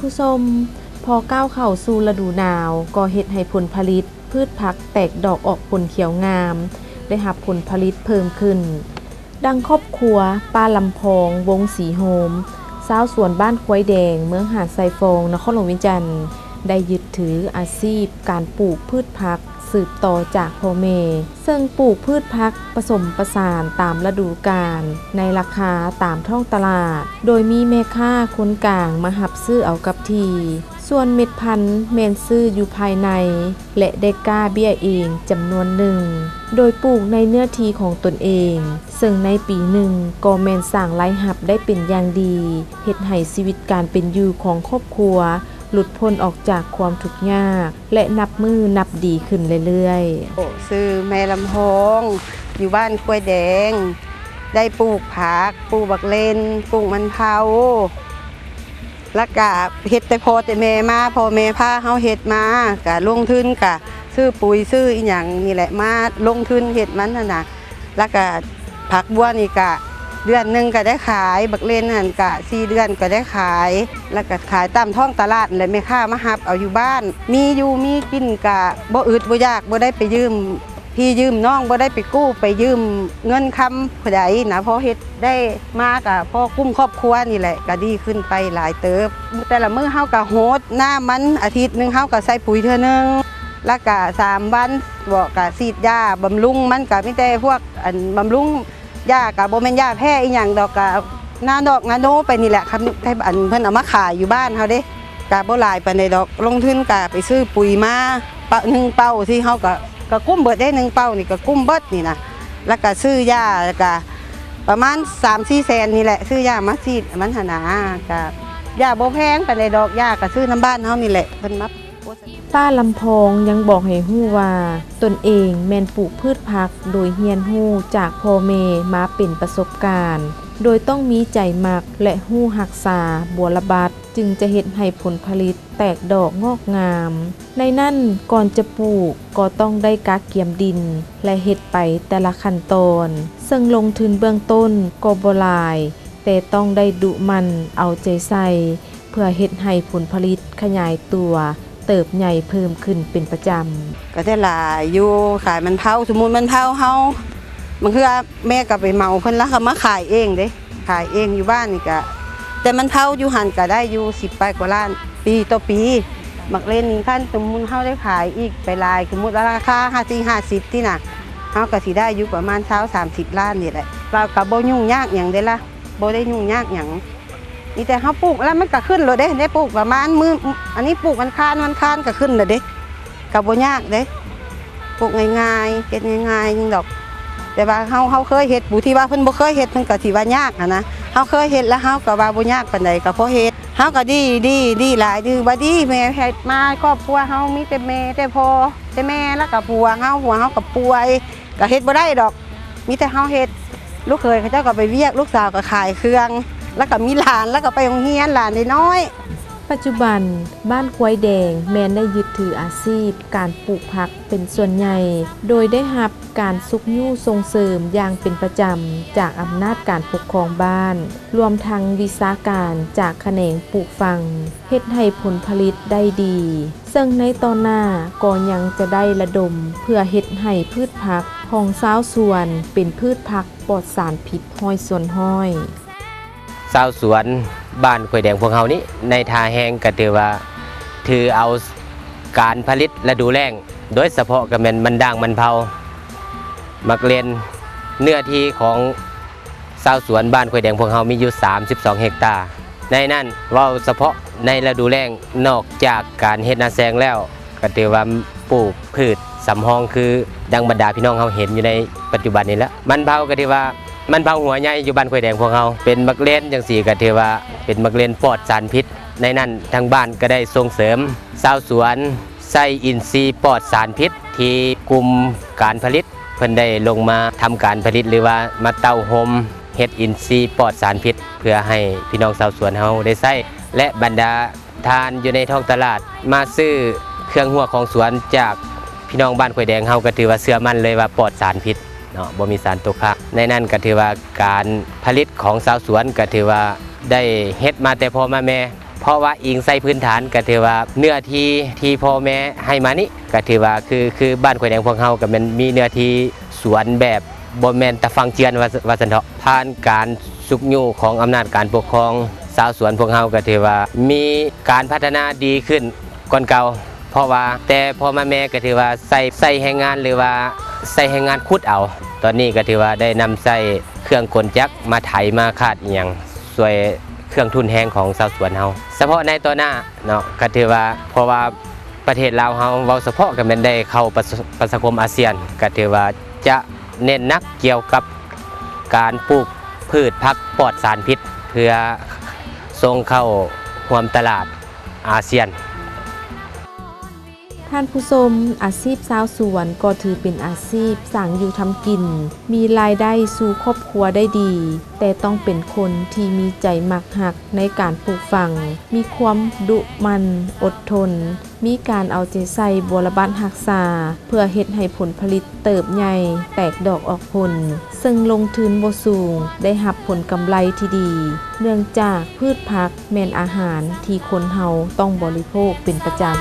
ຜູ້ຊົມ, ພໍກ້າວເຂົ້າສູ່ລະດູໜາວ ກໍເຮັດໃຫ້ຜົນຜະລິດພືດຜັກແຕກດອກອອກຜົນຂຽວງາມ, ໄດ້ຮັບຜົນຜະລິດເພີ່ມຂຶ້ນ. ດັ່ງຄອບຄົວປ້າລຳພອງ ວົງສີໂຮມ, ຊາວສວນບ້ານຄວາຍແດງ ເມືອງຫາດຊາຍຟອງ ນະຄອນຫຼວງວຽງຈັນ ໄດ້ຍຶດຖືອາຊີບການປູກພືດຜັກ ສືບຕໍ່ຈາກພໍ່ແມ່, ເຊິ່ງປູກພືດຜັກປະສົມປະສານຕາມລະດູການ ໃນລາຄາຕາມທ້ອງຕະຫຼາດ, ໂດຍມີແມ່ຄ້າຄົນກາງມາຮັບຊື້ເອົາກັບທີ່. ສ່ວນເມັດພັນແມ່ນຊື້ຢູ່ພາຍໃນ ແລະ ໄດ້ກ້າເບ້ຍເອງຈຳນວນໜຶ່ງ, ໂດຍປູກໃນເນື້ອທີ່ຂອງຕົນເອງ, ເຊິ່ງໃນປີໜຶ່ງກໍແມ່ນສ້າງລາຍຮັບໄດ້ເປັນຢ່າງດີ, ເຮັດໃຫ້ຊີວິດການເປັນຢູ່ຂອງຄອບຄົວ ຫຼຸດພົ້ນອອກຈາກຄວາມທຸກຍາກ ແລະ ນັບມື້ນັບດີຂຶ້ນເລື້ອຍໆ. ຊື່ແມ່ລຳພອງ ຢູ່ບ້ານຄວາຍແດງ, ໄດ້ປູກຜັກ, ປູກບັກເລັ່ນ, ປູກມັນເຜົາ, ແລ້ວກະເຮັດແຕ່ພໍ່ແຕ່ແມ່ມາ, ພໍ່ແມ່ພາເຮົາເຮັດມາ, ກະລົງທຶນກະຊື້ປຸຍຊື້ອີ່ຫຍັງນີ້ແຫຼະ ມາລົງທຶນເຮັດມັນຫັ້ນນະ. ແລ້ວກະຜັກບົວນີ້ກະເດືອນໜຶ່ງກະໄດ້ຂາຍ, ບັກເລັ່ນຫັ້ນກະສີ່ເດືອນກະໄດ້ຂາຍ, ແລ້ວກະຂາຍຕາມທ້ອງຕະຫຼາດແຫຼະ, ແມ່ຄ້າມາຮັບເອົາຢູ່ບ້ານ. ມີຢູ່ມີກິນກະບໍ່ອຶດບໍ່ຢາກ, ບໍ່ໄດ້ໄປຢືມພີ່ຢືມນ້ອງ, ບໍ່ໄດ້ໄປກູ້ໄປຢືມເງິນຄຳຜູ້ໃດນະ, ພໍເຮັດໄດ້ມາກະພໍກຸ້ມຄອບຄົວນີ້ແຫຼະ, ກະດີຂຶ້ນໄປຫຼາຍເຕີບ. ແຕ່ລະມື້ເຮົາກະຫົດນ້ຳມັນ, ອາທິດໜຶ່ງເຮົາກະໃສ່ປຸຍເທື່ອໜຶ່ງ, ແລ້ວກະສາມວັນ ເວາະກະສີດຢາບຳລຸງ, ມັນກະມີແຕ່ພວກ ອັນ ບຳລຸງ ຢາກະບໍ່ແມ່ນຢາແພ້ອີ່ຫຍັງດອກ, ກະນານອກນາໂນໄປນີ້ແຫຼະ. ຄັນ ອັນ ເພິ່ນເອົາມາຂາຍຢູ່ບ້ານເຮົາເດ້, ກະບໍ່ຫຼາຍປານໃດດອກ. ລົງທຶນກະໄປຊື້ປຸຍມາ ປະ ໜຶ່ງເປົາຊີ້, ເຮົາກະ ກະກຸ້ມເບິດເດ້, ໜຶ່ງເປົານີ້ກະກຸ້ມເບິດນີ້ນະ. ແລ້ວກະຊື້ຢາ ແລ້ວກະປະມານສາມສີ່ແສນນີ້ແຫຼະ, ຊື້ຢາມາສີດມັນຫັ້ນນະ. ກະຢາບໍ່ແພງປານໃດດອກ, ຢາກະຊື້ນຳບ້ານເຮົານີ້ແຫຼະ, ເພິ່ນມາ ປ້າລຳພອງຍັງບອກໃຫ້ຮູ້ວ່າ ຕົນເອງແມ່ນປູກພືດຜັກໂດຍຮຽນຮູ້ຈາກພໍ່ແມ່ມາເປັນປະສົບການ, ໂດຍຕ້ອງມີໃຈມັກ ແລະ ຮູ້ຮັກສາບົວລະບັດ, ຈຶ່ງຈະເຮັດໃຫ້ຜົນຜະລິດແຕກດອກງອກງາມ. ໃນນັ້ນ, ກ່ອນຈະປູກກໍຕ້ອງໄດ້ກະກຽມດິນ ແລະ ເຮັດໄປແຕ່ລະຂັ້ນຕອນ, ເຊິ່ງລົງທຶນເບື້ອງຕົ້ນກໍບໍ່ຫຼາຍ, ແຕ່ຕ້ອງໄດ້ດຸໝັ່ນເອົາໃຈໃສ່ ເພື່ອເຮັດໃຫ້ຜົນຜະລິດຂະຫຍາຍຕົວເຕີບໃຫຍ່ເພີ່ມຂຶ້ນເປັນປະຈຳ. ກໍໄດ້ຫຼາຍຢູ່, ຂາຍມັນເຜົາ, ສົມມຸດມັນເຜົາເຮົາ ບາງເທື່ອແມ່ກໍໄປເໝົາເພິ່ນ ແລ້ວກໍມາຂາຍເອງເດ້, ຂາຍເອງຢູ່ບ້ານນີ້ກະ ແຕ່ມັນເຜົາຢູ່ຫັ້ນກໍໄດ້ຢູ່ສິບປາຍກວ່າລ້ານ ປີຕໍ່ປີ. ໝາກເລັ່ນນີ້ ຄັນສົມມຸດເຮົາໄດ້ຂາຍອີກໄປຫຼາຍ, ສົມມຸດວ່າລາຄາຫ້າສິບ ຫ້າສິບ ນີ້ນະ, ເຮົາກໍຊິໄດ້ຢູ່ປະມານຊາວ ສາມສິບລ້ານນີ້ແຫຼະ. ລາວກໍບໍ່ຫຍຸ້ງຍາກຫຍັງເດ້ລະ, ບໍ່ໄດ້ຫຍຸ້ງຍາກຫຍັງ. ມີແຕ່ເຮົາປູກແລ້ວມັນກໍຂຶ້ນໂລດເດ້, ໄດ້ປູກປະມານມື້ ອັນນີ້ປູກວັນຄານ, ວັນຄານກໍຂຶ້ນແລ້ວເດ້, ກໍບໍ່ຍາກເດ້, ປູກງ່າຍໆ ເຮັດງ່າຍໆດອກ. ແຕ່ວ່າເຮົາ ເຮົາເຄີຍເຮັດ, ຜູ້ທີ່ວ່າເພິ່ນບໍ່ເຄີຍເຮັດ ເພິ່ນກໍຊິວ່າຍາກຫັ້ນນະ, ເຮົາເຄີຍເຮັດແລ້ວເຮົາກໍວ່າບໍ່ຍາກປານໃດ ກໍພໍເຮັດ. ເຮົາກໍດີ ດີ ດີຫຼາຍ, ຖືວ່າດີ, ແມ່ເຮັດມາຄອບຄົວເຮົາມີແຕ່ແມ່ ແຕ່ພໍ່ ແຕ່ແມ່ ແລ້ວກໍຜົວເຮົາ, ຜົວເຮົາກໍປ່ວຍ ກໍເຮັດບໍ່ໄດ້ດອກ, ມີແຕ່ເຮົາເຮັດ. ລູກເຂີຍເຂົາເຈົ້າກໍໄປວຽກ, ລູກສາວກໍຂາຍເຄື່ອງ, ແລ້ວກໍມີຫຼານ, ແລ້ວກໍໄປໂຮງຮຽນ, ຫຼານນ້ອຍໆ. ປັດຈຸບັນ, ບ້ານຄວາຍແດງແມ່ນໄດ້ຍຶດຖືອາຊີບການປູກຜັກເປັນສ່ວນໃຫຍ່, ໂດຍໄດ້ຮັບການຊຸກຍູ້ສົ່ງເສີມຢ່າງເປັນປະຈຳຈາກອຳນາດການປົກຄອງບ້ານ, ລວມທັງວິຊາການຈາກຂະແໜງປູກຝັງ, ເຮັດໃຫ້ຜົນຜະລິດໄດ້ດີ. ເຊິ່ງໃນຕໍ່ໜ້າກໍຍັງຈະໄດ້ລະດົມເພື່ອເຮັດໃຫ້ພືດຜັກຂອງຊາວສວນເປັນພືດຜັກປອດສານພິດຮ້ອຍສ່ວນຮ້ອຍ. ຊາວສວນບ້ານຄວາຍແດງພວກເຮົານີ້ ໃນທ່າແຮງກໍຖືວ່າຖືເອົາການຜະລິດລະດູແລ້ງ, ໂດຍສະເພາະກໍແມ່ນມັນດ້າງ, ມັນເຜົາ, ໝາກເລັ່ນ. ເນື້ອທີ່ຂອງຊາວສວນບ້ານຄວາຍແດງພວກເຮົາມີຢູ່ສາມສິບສອງເຮັກຕາ. ໃນນັ້ນເວົ້າສະເພາະໃນລະດູແລ້ງ, ນອກຈາກການເຮັດນາແຊງແລ້ວ ກໍຖືວ່າປູກພືດສຳຮອງ ຄືດັ່ງບັນດາພີ່ນ້ອງເຮົາເຫັນຢູ່ໃນປັດຈຸບັນນີ້ແຫຼະ. ມັນເຜົາກໍຖືວ່າ ມັນເຜົາຫົວໃຫຍ່ຢູ່ບ້ານຄວາຍແດງພວກເຮົາ ເປັນໝາກເລັ່ນຈັ່ງຊີ້ ກໍຖືວ່າເປັນໝາກເລັ່ນປອດສານພິດ. ໃນນັ້ນທາງບ້ານກໍໄດ້ສົ່ງເສີມຊາວສວນໃຊ້ອິນຊີປອດສານພິດ ທີ່ກຸ່ມການຜະລິດ ເພິ່ນໄດ້ລົງມາທຳການຜະລິດ ຫຼືວ່າມາເຕົ້າໂຮມເຮັດອິນຊີປອດສານພິດ ເພື່ອໃຫ້ພີ່ນ້ອງຊາວສວນເຮົາໄດ້ໃຊ້ ແລະ ບັນດາທ່ານຢູ່ໃນທ້ອງຕະຫຼາດມາຊື້ເຄື່ອງຮົວຂອງສວນຈາກພີ່ນ້ອງບ້ານຄວາຍແດງເຮົາ ກໍຖືວ່າເຊື່ອໝັ້ນເລີຍວ່າປອດສານພິດເນາະ, ບໍ່ມີສານຕົກຄ້າງ. ໃນນັ້ນກໍຖືວ່າການຜະລິດຂອງຊາວສວນກໍຖືວ່າໄດ້ເຮັດມາແຕ່ພໍ່ມາແມ່. ເພາະວ່າອີງໃສ່ພື້ນຖານ ກໍຖືວ່າເນື້ອທີ່ທີ່ພໍ່ແມ່ໃຫ້ມານີ້ ກໍຖືວ່າຄື ຄືບ້ານໂຄແດງພວກເຮົາ ກໍແມ່ນມີເນື້ອທີ່ສວນແບບບໍ່ແມ່ນຕາຝັ່ງເຈື່ອນ ວ່າ ວ່າຊັ້ນເຖາະ. ຜ່ານການຊຸກຍູ້ຂອງອຳນາດການປົກຄອງ ຊາວສວນພວກເຮົາກໍຖືວ່າມີການພັດທະນາດີຂຶ້ນກ່ອນເກົ່າ ເພາະວ່າແຕ່ພໍ່ມາແມ່ກໍຖືວ່າໃຊ້ ໃຊ້ແຮງງານ ຫຼືວ່າໃຊ້ແຮງງານຂຸດເອົາ. ຕອນນີ້ກໍຖືວ່າໄດ້ນຳໃຊ້ເຄື່ອງກົນຈັກມາໄຖມາຄາດອີ່ຫຍັງ ຊ່ວຍເຄື່ອງທຶນແຮງຂອງຊາວສວນເຮົາ ສະເພາະໃນຕໍ່ໜ້າເນາະ ກໍຖືວ່າ ເພາະວ່າປະເທດລາວເຮົາເວົ້າສະເພາະກໍແມ່ນໄດ້ເຂົ້າປະ ປະຊາຄົມອາຊຽນ ກໍຖືວ່າຈະເນັ້ນໜັກກ່ຽວກັບການປູກພືດຜັກປອດສານພິດ ເພື່ອສົ່ງເຂົ້າຮ່ວມຕະຫຼາດອາຊຽນ. ທ່ານຜູ້ຊົມ, ອາຊີບຊາວສວນກໍຖືເປັນອາຊີບສ້າງຢູ່ທຳກິນ, ມີລາຍໄດ້ສູ່ຄອບຄົວໄດ້ດີ, ແຕ່ຕ້ອງເປັນຄົນທີ່ມີໃຈມັກຮັກໃນການປູກຝັງ, ມີຄວາມດຸໝັ່ນ, ອົດທົນ, ມີການເອົາໃຈໃສ່ບົວລະບັດຮັກສາ ເພື່ອເຮັດໃຫ້ຜົນຜະລິດເຕີບໃຫຍ່, ແຕກດອກອອກຜົນ, ເຊິ່ງລົງທຶນບໍ່ສູງ, ໄດ້ຮັບຜົນກຳໄລທີ່ດີ, ເນື່ອງຈາກພືດຜັກ ແມ່ນອາຫານທີ່ຄົນເຮົາຕ້ອງບໍລິໂພກເປັນປະຈຳ.